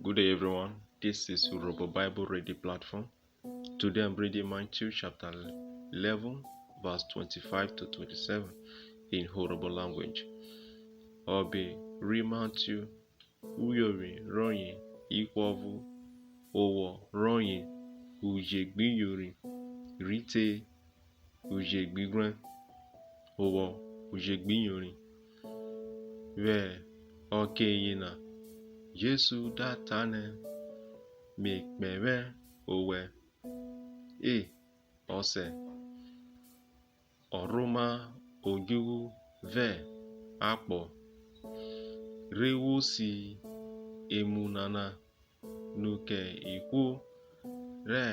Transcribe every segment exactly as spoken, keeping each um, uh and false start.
Good day, everyone. This is Urhobo Bible Reading Platform. Today I'm reading Matthew chapter eleven, verse twenty-five to twenty-seven in Urhobo language. Ọbe ri Matthew, uyovwi rọye ihwo ọvo, owọ rọye uje gbi iyori, rhi te uje gbighwrẹn, owọ uje gbi iyori. Vwẹ ọke yena, Jesu da ta nẹ, Me kpẹvwẹ owẹ, e Ọsẹ, ọ rhoma odjuvwu vẹ akpọ, re wo si emu nana nu kẹ ihwo rẹ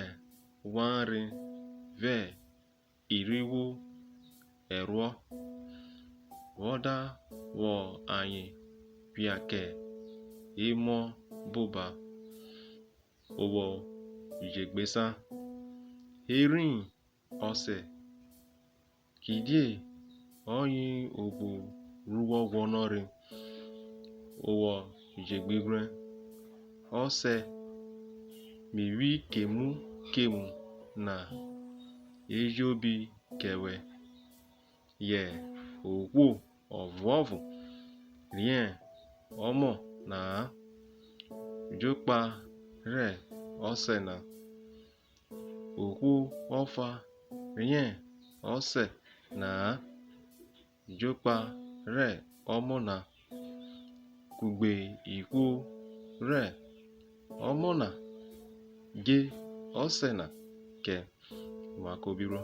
wanre vẹ irivwo ẹruọ, wọ da vwọ ayen phia kẹ emọ boba, owọ uje gbe sa. Eriyin Ọsẹ, kidie ọye obo ru wọ guọnọre, owọ uje gbighwrẹn. Ọsẹ, mi vwi kemu kemu na ejobi kẹ wẹ, yẹ ohwo ọvuọvo riẹn Ọmọ na-a, jokpa rẹ Ọsẹ na. Ohwo ọfa riẹn Ọsẹ na-a, jokpa rẹ Ọmọ na, kugbe ihwo rẹ Ọmọ na je Ọsẹ na kẹ. Wa ko bi ruo.